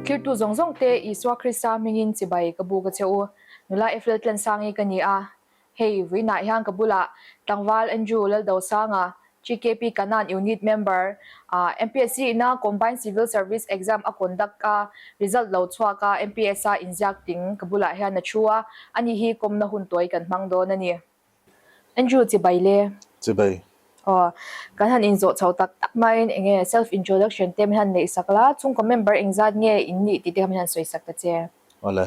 Thlirtu zawng zawng te Isua Krista hmingin chibai ka buk a che u. Nula Efrel Tlensangi ka ni a. Hei, vawiinah hian ka bulah tlangval Andrew Laldosanga, GKP Kanan Unit Member, MPSC ina Combined Civil Service Exam a conduct a, result lo chhuak a, MPS a inziak ting ka bulah hian a thu a, ani hi kawmna hun tawi kan hmang dawn a ni. Andrew chibai le. Chibai. Aw, kan han inzawh chho tak tak maiin enge self introduction te min han neih sak la, chhungkaw member engzat nge in nih tih te kha min han sawi sak ta che. Awle,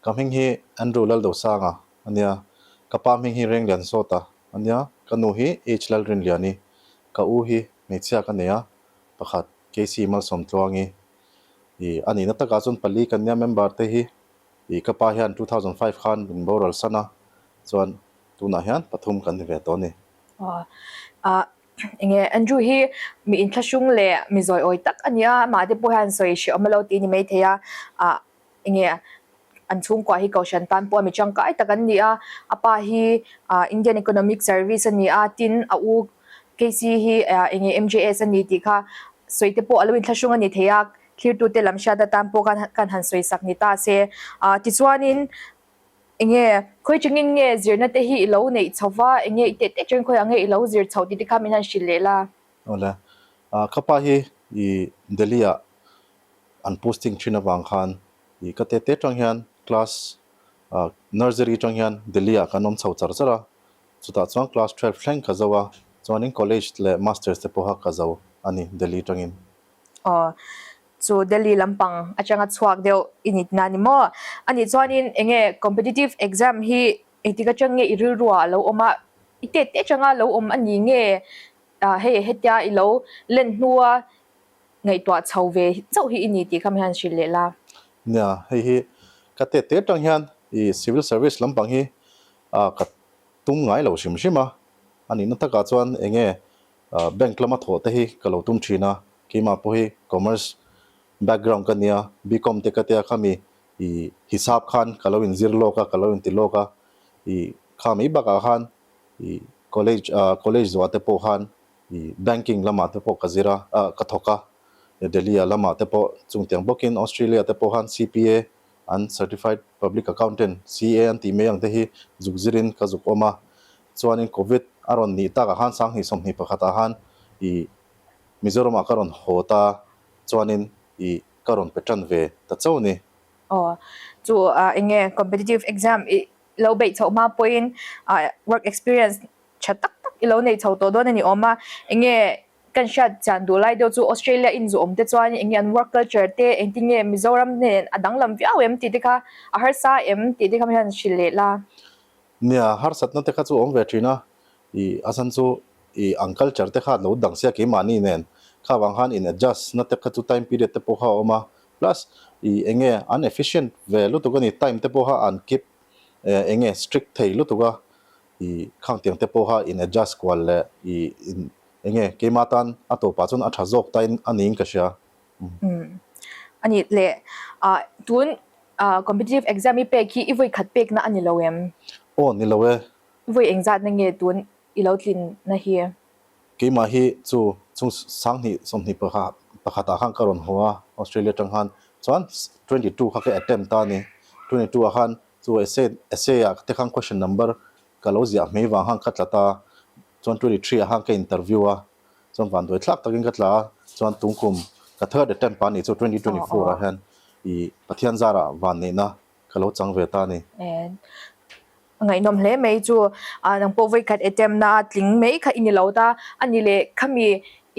ka hming hi Andrew Laldosanga a nia, ka pa hming hi Rengliansawta a nia, ka nu hi H Lalrinliani, ka u hi hmeichhia ka nei a, pakhat KC Malsawmtluangi i a nihna takah chuan pali kan nia member te hi i ka pa hian 2005 khan min boral san a, chuan tunah hian pathum kan ni ve tawh a ni. Aw, ah enge Andrew hi mi inthlahrung leh mi zawiawi tak a nia, amah te pawh hian sawi hrehawm a lo tih a ni maithei a, ah enge an chhungkua hi kohhran tan pawh mi tangkai tak an ni a, a pa hi ah Indian Economic Service a ni a, tin a u KC hi ah enge MJS a ni tih kha sawi te pawh a lo inthlahrung a ni thei a, thlirtute lam hriat atan pawh khan kan han sawi sak ni ta se. Ah tichuanin enge khawi chungin nge zirna te hi i lo neih chho va, enge i teh teh chungin khawiah nge i lo zir chho tih te kha min han hrilh leh la. Awle, ah ka pa hi i Delhi ah an posting thin avang khan i ka tete tang hian class ah nursery tang hian Delhi ah kan awm chho char char a, chutah chuan class 12 thleng ka zo a, chuanin college leh masters te pawha ka zo a ni Delhi tangin. Aw, chu Delhi lampang atanga chhuak deuh i nit na ni maw? Anih chuanin enge competitive exam hi engtik atang nge i rilruah a lo awm a, i tete atanga lo awm a ni nge hei hetia i lo len hnua Ngaihtuah chho ve chauh hi i ni tih kha mi han hrilh leh la. Nia, hei hi ka tet te atang hian i civil service lampang hi ka tum ngai lo hrim hrim a, a nihna takah chuan enge bank lama thawh te hi ka lo tum thin a, keimah pawh hi commerce background ka nia, BCom te ka tia khami i hisap khan ka lo inzir lawk a, ka lo inti lawk a, i kha mai bakah khan i college college zuah te pawh khan I banking lamah te pawh ka zir a, ah ka thawk a, Delhi ah lamah te pawh chungtiang bawkin Australia te pawh khan CPA an Certified Public Accountant, CA an tih mai ang te hi zuk zirin ka zuk awm a. Chuanin Covid a rawn nih takah khan 20 21 ah khan i Mizoramah ka rawn haw ta chuanin i ka rawn pe tan ve ta chauh a ni. Aw, chu eng nge competitive exam i lo beih chhoh hma pawhin work experience tha tak tak i lo nei chho tawh dawn a ni awm a, enge kan hriat chian duh lai deuh chu Australia in zu awm te chuan enge an work culture te engtin nge Mizoram nen a danglam viau em tih te kha a harsa em tih te kha mi hian hrilh leh la. Nia, harsatna te kha chu awm ve thin a, i a chhan chu i ang culture te kha lo dang sia keimahni nen kha vang khan in adjust na te kha chu time period te pawh kha a awm a, plus i enge an efficient ve lutuk a ni, time te pawh kha an keep enge strict thei lutuk a, I khang tiang te pawha in adjust kual leh i in enge keimah tan a tawpah chuan a tha zawk ta in a niin ka hria. Umm a nih leh ah tun ah competitive exam i pek hi i vawi khat pekna a ni lo em? Aw ni lo e. I vawi engzatna nge tun i lo tlinna hi? Keimah hi chu chung 20 21 ah khan ka rawn haw a Australia atang khan chuan 22 kha ka attempt ta a ni 22 ah khan Chu essay essay ah te khan question number ka lo ziah hmei vang khan ka tla ta, chuan 23 ah khan ka interview a, chuan vanduai thlak takin ka tla a, chuan tungkum ka third attempt a nih chu 2024 ah hian i Pathian zarah vanneihna ka lo chang ve ta a ni. A ngaihnawm hle mai chu, nang pawh vawikhat attempt na tling mai kha i ni lo ta, a ni leh khami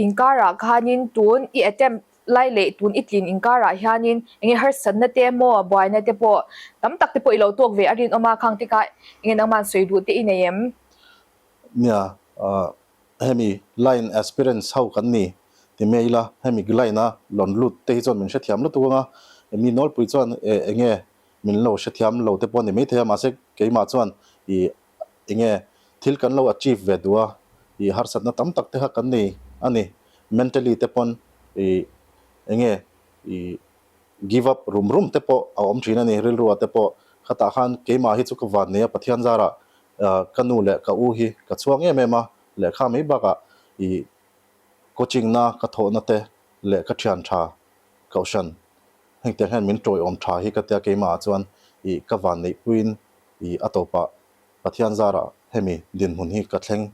inkarah khanin tun i attempt Lai leh tun i tlin inkarah hianin enge harsatna te emaw buaina te pawh tam tak te pawh i lo tawk ve a rinawm a, khang te kha enge nangman sawi duh te i nei em? Nia, hemi line aspirants ho kan ni ti mai ila, hemi line a lawn lut te hi chuan min hrethiam lutuk anga, mi nawlpui chuan enge min lo hrethiam lo te pawh a ni maithei a, mahse keimah chuan i enge thil kan lo achieve ve duh a, i harsatna tam tak te kha kan nei a ni, mentally te pawn i enge i give up rum rum te pawh a awm thin a ni, rilru ah te pawh khatah khan keimah hi chu ka van nei a, Pathian zarah ka nu leh ka u hi ka chhuak em em a, lehkha mai bakah i coaching na ka thawhna te leh ka thian tha kohhran. Hengtiang hian min tawiawm tha hi ka tia keimahah chuan ih ka van neihpuiin ih a tawpah Pathian zarah hemi dinhmun hi ka thleng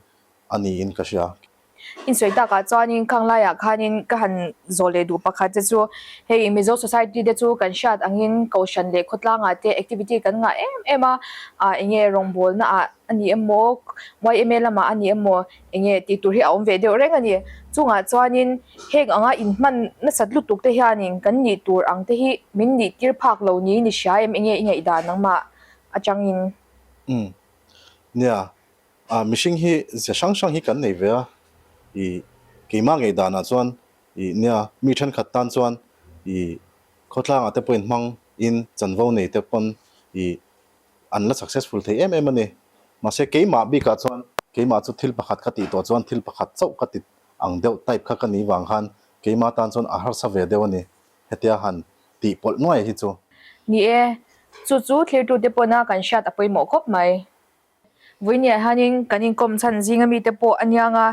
a niin ka hria. Insawi takah chuanin khang laiah khanin ka han zawh leh duh pakhat che chu hei Mizo society te chu kan hriat angin Kohhran leh khawtlangah te activity kan ngah em em a, ah enge rawngbawlna ah a ni emaw yma lamah a ni emaw enge tih tur hi a awm ve deuh reng a ni. Chungah chuanin heng anga inhman nasat lutuk te hianin kan nih tur ang te hi min nih tir phak lo niin i hria em enge i ngaihdan nangmah atangin? Umm nia A mihring hi ze hrang hrang hi kan nei ve a, i keimah ngei danah chuan i nia mi thenkhat tan chuan i khawtlangah te pawhin hmang in chanvo nei te pawn i an la successful thei em em a ni. Mahse keimah bikah chuan keimah chu thil pakhat ka tih tawh chuan thil pakhat chauh ka ti ang deuh type kha ka nih vang khan keimah tan chuan a harsa ve deuh a ni hetia han tih pawlh nuai hi chu. Ni e, chu chu thlirtute pawna kan hriat a pawimawh khawp mai. Vawinia hianin kan inkawm chhan zinga mite pawh a niang a,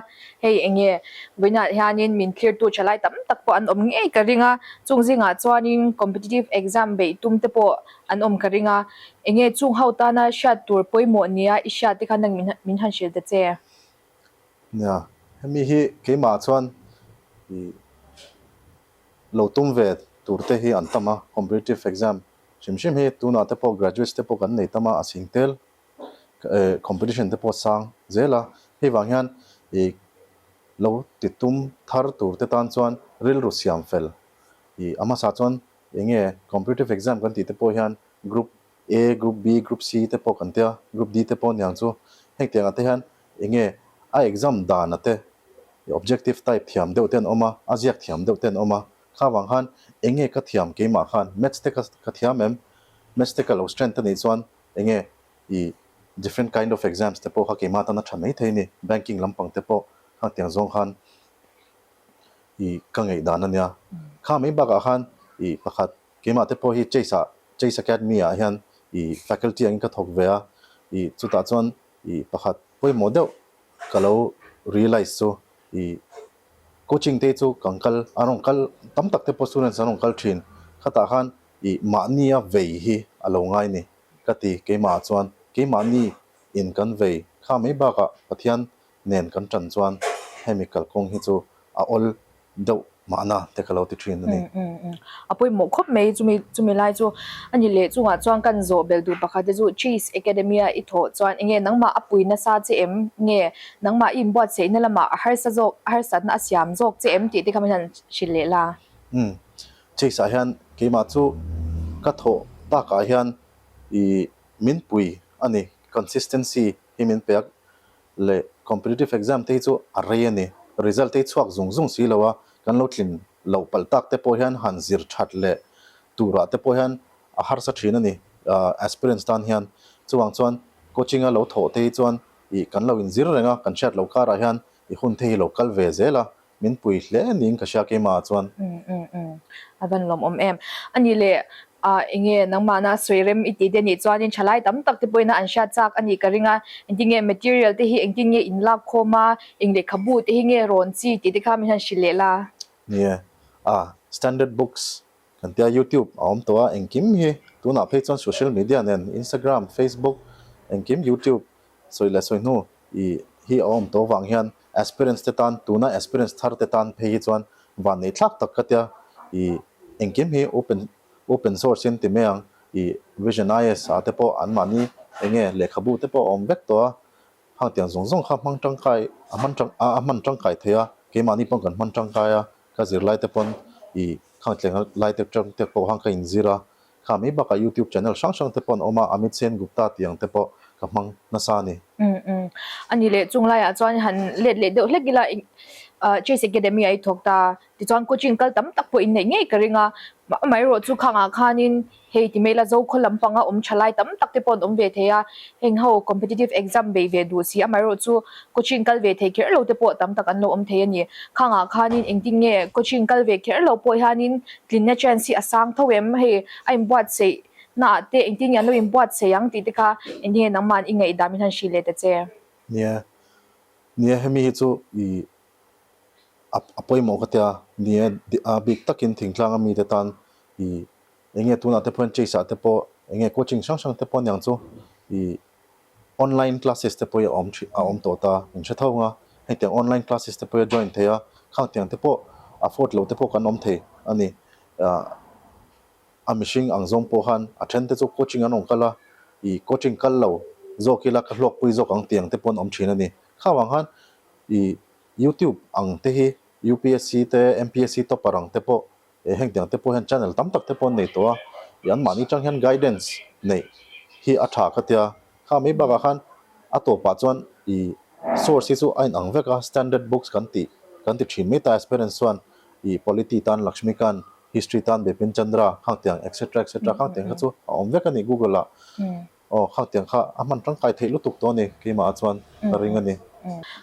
hei eng nge vawiinah hianin min thlirtu tha lai tam tak pawh an awm ngei ka ring a, chung zingah chuanin competitive exam beih tum te pawh an awm ka ring a, eng nge chung ho tana hriat tur pawimawh nia i hriat te kha nang min han hrilh ta che. Nia, hemi hi keimah chuan ih lo tum ve tur te hi an tam a, competitive exam hrim hrim hi tunah te pawh graduates te pawh kan nei tam a, a chhing tel competition te pawh sang zel a, hei vang hian ih lo ti tum thar tur te tan chuan rilru siam fel ih a hmasa chuan eng nge competitive exam kan tih te pawh hian group A, group B, group C te pawh kan tia, group D te pawh aniang chu heng tiangah te hian eng nge a exam dana te objective type thiam deuh te an awm a, a ziak thiam deuh te an awm a, kha vang khan eng nge ka thiam keimah khan maths te ka thiam em, maths te ka lo strength anih chuan eng nge i different kind of exams te pawh kha keimah tan a tha mai thei a ni, banking lampang te pawh khang tiang zawng khan i ka ngaih dan a nia. Kha mai bakah khan i pakhat keimah te pawh hi Chase ah Chase Academy ah hian i faculty angin ka thawk ve a, i chutah chuan i pakhat pawimawh deuh ka lo realize chu i coaching te chu kan kal an rawn kal tam tak te pawh students an rawn kal thin khatah khan i mahnia vei hi a lo ngai ni. Ka ti, keimahah chuan keimahni in kan vei kha mai bakah Pathian nen kan tan chuan hemi kalkawng hi chu a awl deuh mahna te ka lo ti thin a ni. A pawimawh khawp mai chumi chumi lai chu a ni leh chungah chuan kan zawh belh duh pakhat te chu Cheese Academy a i thawh chuan enge nangmah a pui nasa che em nge nangmah i inbuatsaihna lamah a harsa zawk a harsatna a siam zawk che em tih te kha min han hrilh leh la. Chase ah hian keimah chu ka thawh takah hian ih min pui a ni, consistency hi min pe a leh competitive exam te hi chu a rei a ni, result te hi chhuak zung zung si lo a, kan lo tlin loh palh tak te pawh hian han zir that leh turah te pawh hian a harsa thin a ni aspirants tan hian. Chuvang chuan coaching a lo thawh te hi chuan ih kan lo inzir reng a, kan hriat loh karah hian i hun te hi lo kal ve zel a, Min pui hle niin ka hria keimah chuan. Umm umm umm a van lawmawm em. A nih leh ah enge nangmahna sawi rem i tih te nih chuanin thalai tam tak te pawhin an hriat chak a nih ka ring a, engtin nge material te hi engtin nge in lak khawm a, eng lehkhabu te hi nge rawn chi tih te kha min han hrilh leh la. Ni e, ah standard books kan tia youtube a awm tawh a engkim hi tunah phei chuan social media nen Instagram, Facebook engkim youtube Sawi leh sawi hnu i hi a awm tawh vang hian aspirants te tan tuna aspirants thar te tan phei hi chuan van nei thlak tak ka tia i engkim hi open open source in ti mai ang i Vision IS ah te pawh an mahni enge lehkhabu te pawh a awm vek tawh a hang tiang zawng zawng kha hmang tangkai a hman tang a hman tangkai thei a keimahni pawn kan hman tangkai a ka zirlai te pawn i khang tlenga lai te tang te pawh khan ka inzir a Kha mai bakah YouTube channel hrang hrang te pawh an awm a, Amit Sen Gupta tih ang te pawh ka hmang nasa a ni. Umm umm. A ni leh chung laiah chuan han let leh deuh hlek ila Chase Academy a i thawk ta. Tichuan coaching kal tam tak pawh inneih ngei ka ring a, amaherawh chu khangah khanin hei ti mai ila Zokhaw lampanga awm tha lai tam tak te pawh an awm ve thei a, heng ho competitive exam bei ve duh si amaherawh chu coaching kal ve thei kher lo te pawh tam tak an lo awm thei a ni. Khangah khanin engtin nge coaching kal ve kher lo pawh hianin tlinna chance hi a sang tho em? Hei a inbuatsaih naah te engtin nge an lo inbuatsaih ang tih te kha engtin nge nangmah i ngaihdan min han hrilh leh ta che? Nia, nia hemi hi chu i a pawimawh ka tia, nia a bik takin thingtlanga mite tan i. Enge tunah te pawh hian chase ah te pawh enge coaching hrang hrang te pawh aniang chu ih online classes te pawh hi a awm thin a awm tawh ta in hre tho ang a, hetiang online classes te pawh hi a join thei a, khang tiang te pawh afford lo te pawh kan awm thei a ni. Ah a mihring ang zawng pawh khan a then te chu coaching an rawn kal a, ih coaching kal lo zawk ila ka hlawkpui zawk ang tiang te pawh an awm thin a ni. Khang vang khan ih youtube ang te hi UPSC te MPSC topper ang te pawh Eh heng tiang te pawh hian channel tam tak te pawh an nei tawh a, ih anmahni atang hian guidance neih hi a tha ka tia. Kha mai bakah khan a tawpah chuan ih source hi chu a inang vek a, standard books kan tih kan ti thin mai ta aspirants chuan ih polity tan Lakshmikant, history tan Bipin Chandra khang tiang etc etc khang tiang kha chu a awm vek a ni google ah. Aw, khang tiang kha a hman tangkai theih lutuk tawh a ni, keimah ah chuan ka ring a ni.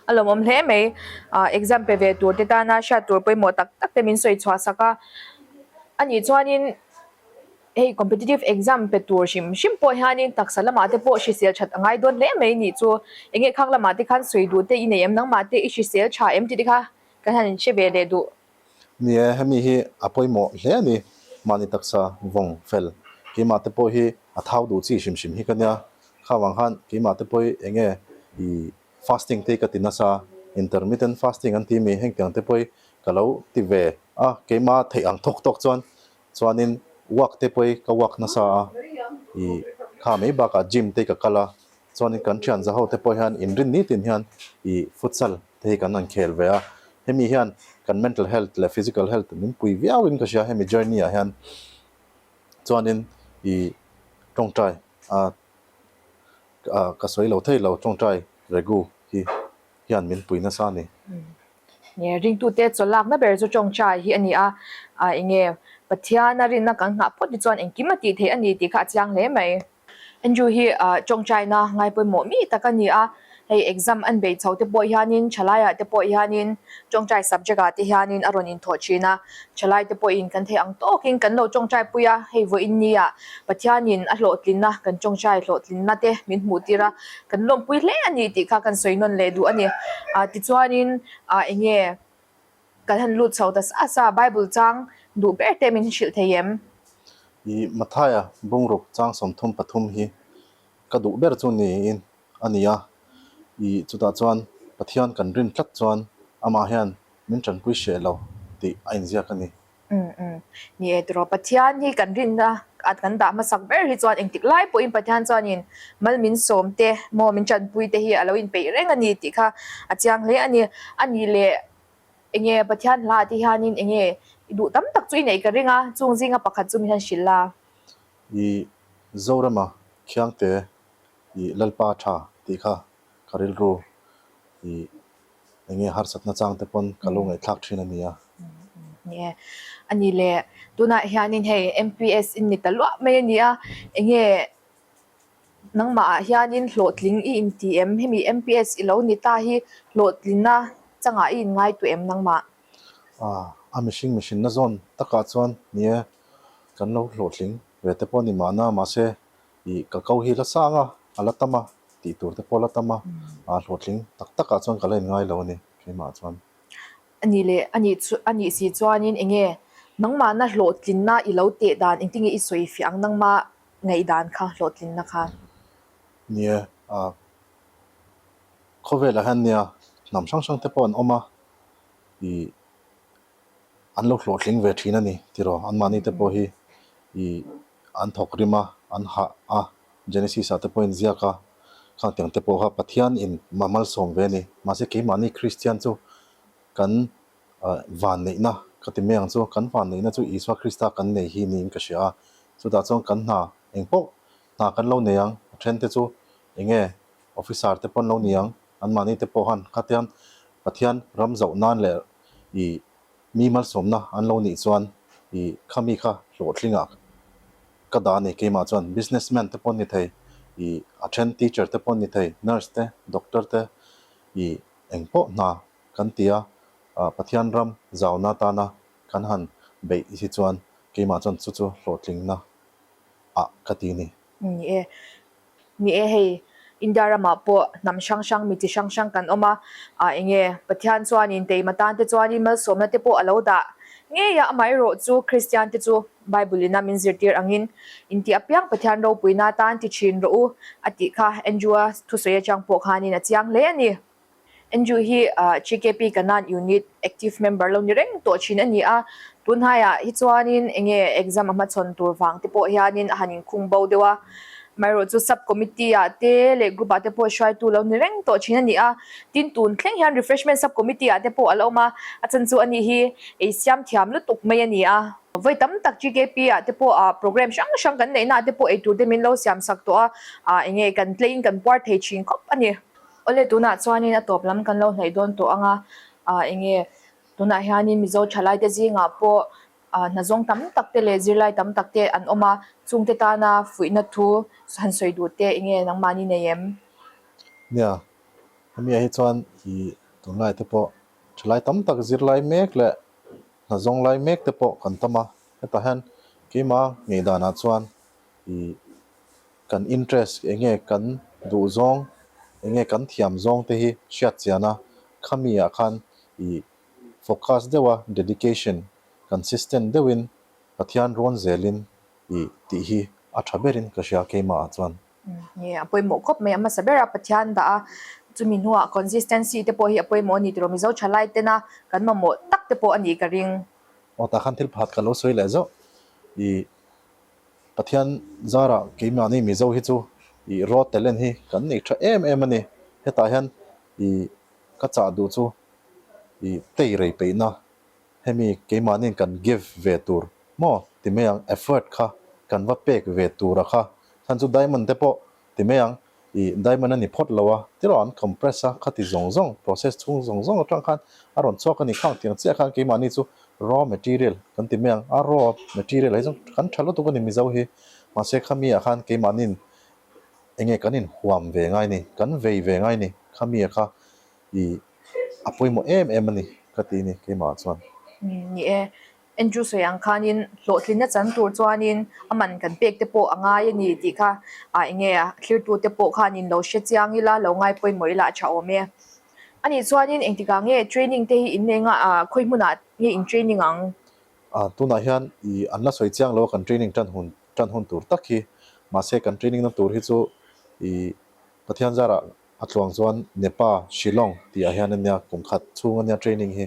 A lawmawm hle mai. Exam pe ve tur te tana hriat tur pawimawh tak tak te min sawi chhuah sak a. A nih chuanin hei competitive exam pe tur hrim hrim pawh hianin taksa lamah te pawh hrisel that a ngai dawn hle mai nih chu. Enge khang lamah te khan sawi duh te i nei em nangmah te i hrisel tha em tih te kha kan han inhre ve leh duh. Ni e, hemi hi a pawimawh hle a ni. Mahni taksa vawng fel keimah te pawh hi a thau duh chi hrim hrim hi ka nia. Kha vang khan keimah te pawh hi eng nge i fasting te hi ka ti nasa, intermittent fasting an ti mi hengtiang te pawh hi ka lo ti ve a, keimah theih ang thawk tawk chuan chuanin walk te pawh hi ka walk nasa a, i kha mai bakah gym te hi ka kal a, Chuanin kan thian za ho te pawh hian inrin nitin hian ih futsal te hi kan han khel ve a, hemi hian kan mental health leh physical health min pui viau in ka hria hemi journey ah hian chuanin ih tawngtai ah ah ka sawi lo thei lo tawngtai regu hi hian min pui nasa a ni. Nge ringtute chawlakna ber chu tawngtai hi a ni a, ah enge Pathiana rinna kan nghah phawt hi chuan engkim a tih theih a ni tih kha a chiang hle mai. Andrew hi tawngtaina ngai pawimawh mi tak a ni a, hei exam an bei chho te pawh hianin thalaiah te pawh hianin tawngtai subject ah te hianin a rawn inthawh thin a, thalai te pawhin kan theih ang tawkin kan lo tawngtai pui a, hei vawiin nia Pathianin a hlawhtlinna kan tawngtai hlawhtlinna te min hmuh tir a, kan lawmpui hle a ni tih kha kan sawi nawn leh duh a ni. Tichuanin eng nge Kan han lut chho ta sa sa, Bible chang duh ber te min hrilh thei em? I Mathaia bungruk chang 33 hi ka duh ber chu niin a ni a, i chutah chuan Pathian kan rin tlat chuan amah hian min tanpui hreh lo tih a inziak a ni. Umm umm. Ni e tiraw, Pathian hi kan rinna a kan dah hmasak ber hi chuan engtik lai pawhin Pathian chuanin mal min sawm te maw min tanpui te hi a lo inpeih reng a ni tih kha a chiang hle a ni. A nih leh Enge Pathian hla te hianin enge i duh tam tak chu i neih ka ring a, chung zinga pakhat chu min han hrilh la. I Zorama Khiangte i Lalpa tha tih kha ka rilru i enge harsatna chang te pawn ka lo ngaihthlak thin a nia. Ni e, a ni le, tunah hianin hei MPS in ni ta luah mai a nia, enge Nangmah ah hianin hlawhtling i inti em? Hemi MPS i lo ni ta hi hlawhtlinna changah i inngai tu em nangmah? Ah, a mihring mihrinna zawn takah chuan ni e, kan lo hlawhtling ve te pawh a ni mahna, mahse ih ka ko hi la sang a, a la tam a, tih tur te pawh a la tam a, ah hlawhtling tak takah chuan ka la inngai lo a ni keimah chuan. A nih leh a nih chu a nih si chuanin eng nge nangmahna hlawhtlinna i lo teh dan engtin nge i sawi fiah ang nangmah ngaihdan kha hlawhtlinna kha? Nia, ah khawvelah hian nia hnam hrang hrang te pawh an awm a, ih an lo hlawhtling ve thin a ni tiraw anmahni te pawh hi ih an thawk rim a, an hah a, Genesis ah te pawh inziak a, khang tiang te pawh kha Pathian in ma malsawm ve a ni. Mahse keimahni Kristian chu kan vanneihna ka ti mai ang chu, kan vanneihna chu Isua Krista kan nei hi niin ka hria a, chutah chuan kan hna eng pawh hna kan lo nei ang, a then te chu eng nge officer te pawh an lo ni ang, anmahni te pawh khan khatiang Pathian ram zoh nan leh ih mi malsawmna an lo nih chuan ih khami kha hlawhtlingah ka dah a ni keimah chuan business man te pawh an ni thei ih a then teacher te pawh an ni thei nurse te doctor te ih eng pawh hna kan ti a ah Pathian ram zauna atana kan han beih hi chuan keimah chuan chu chu hlawhtlingna ah ka ti ni. Ni e. Ni e hei India ramah pawh hnam hrang hrang mi chi hrang hrang kan awm a, ah eng nge Pathian chuanin teima tan te chuanin malsawmna te pawh a lo dah ngei a, amaherawh chu Kristian te chu. Bible ina min zirtir angin, Inti apiang Pathian ropuina atan ti thin rawh u, a tih kha Andrew-a thusawi atang pawh khanin a chiang hle a ni. Andrew hi GKP Kanan Unit active member lo ni reng tawh thin a ni a, tunhaiah hi chuanin enge exam a hmachhawn tur vang te pawh hianin a han inkhung bo deuh a. Amaherawh chu sub committee ah te leh group ah te pawh hruaitu lo ni reng tawh thin a ni a, tin tun thleng hian refreshment sub committee ah te pawh a la awm a, a chan chu ani hi ei siam thiam lutuk mai a ni a. Vawi tam tak GKP ah te pawh ah program hrang hrang kan neihna ah te pawh eitur te min lo siam sak tawh a, ah enge kan tleiin kan puar thei thin khawp a ni. Awle tunah chuanin a tawp lam kan lo hnaih dawn tawh ang a, ah enge tunah hianin Mizo thalai te zingah pawh Hna zawng tam tak te leh zirlai tam tak te an awm a, chungte tana fuihna thu han sawi duh te enge nangmahni nei em? Nia, hemi ah hi chuan i tunlai te pawh thalai tam tak zirlai mek leh hna zawng lai mek te pawh kan tam a, hetah hian keimah ngei danah chuan i kan interest enge kan duh zawng enge kan thiam zawng te hi hriat chian a, khami ah khan i Focus deuha dedication consistent deuhin Pathian rawn zelin i tih hi a tha berin ka hria keimahah chuan. Nge a pawimawh khawp mai a hmasa bera Pathian dah a, chumi hnuah consistency te pawh hi a pawimawh a ni tiraw Mizo thalai tena kan mamawh tak te pawh a nih ka ring. Aw tah khan thil pakhat ka lo sawi leh zauh i Pathian zarah keimahni Mizo hi chu i raw talent hi kan nei tha em em a ni. Hetah hian i ka chah duh chu i tei rei peihna hemi keimahniin kan give ve tur maw ti mai ang effort kha kan va pek ve tura kha chhan chu diamond te pawh ti mai ang i diamond a ni phawt lo a tiraw an compress a khati zawng zawng process chhung zawng zawng atang khan a rawn chhuak a ni khang tiang chiah khan keimahni chu raw material kan ti mai ang a raw material ah hi chuan kan tha lutuk a ni mizo hi mahse khami ah khan keimahniin enge kan inhuam ve ngai ni kan vei ve ngai ni khami ah kha i a pawimawh em em a ni ka ti ni keimah chuan. Ni e, Andrew sawi ang khanin hlawhtlinna chan tur chuanin a man kan pek te pawh a ngai a ni tih kha ah enge thlirtu te pawh khanin lo hre chiang ila lo ngai pawimawh ila a tha awm e. Anih chuanin engtikah nge training te hi in nei nga ah khawi hmunah nge in training ang? Ah tunah hian i an la sawi chiang lo a kan training tan hun tan hun tur tak hi mahse kan training na tur hi chu i Pathian zarah A tluang chuan Nepa, Shillong tih ah hian a nia kum khat chhung a nia training hi.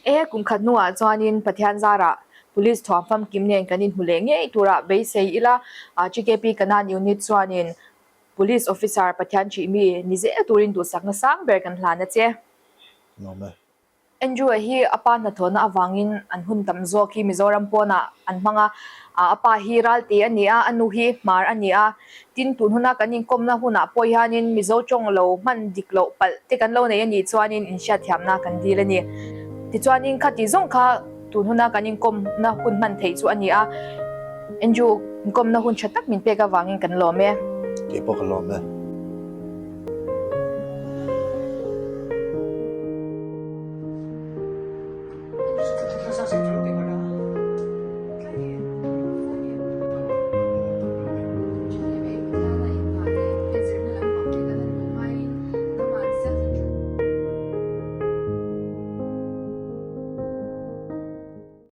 E, kum khat hnuah chuanin Pathian zarah Police thuam famkim nen kan inhmu leh ngei turah beisei ila, GKP Kanan Unit chuanin Police Officer Pathian ṭhihmi ni zel turin duhsakna sang ber kan hlan a che. Nuam e. Andrew-a hi a pa hnathawhna avangin an hun tam zawk hi Mizoram pawnah an hmang a, a pa hi Ralte a ni a, a nu hi Hmar a ni a. Tin, tun huna kan inkawmna hunah pawh hianin Mizo tawng lo hman dik loh palh te kan lo nei a nih chuanin inhriatthiamna kan dil a ni. Tichuanin khati zawng kha tun huna kan inkawmna hun hman theih chu a ni a, Andrew inkawmna hun tha tak min pek avangin kan lawm e. Keipawh ka lawm e.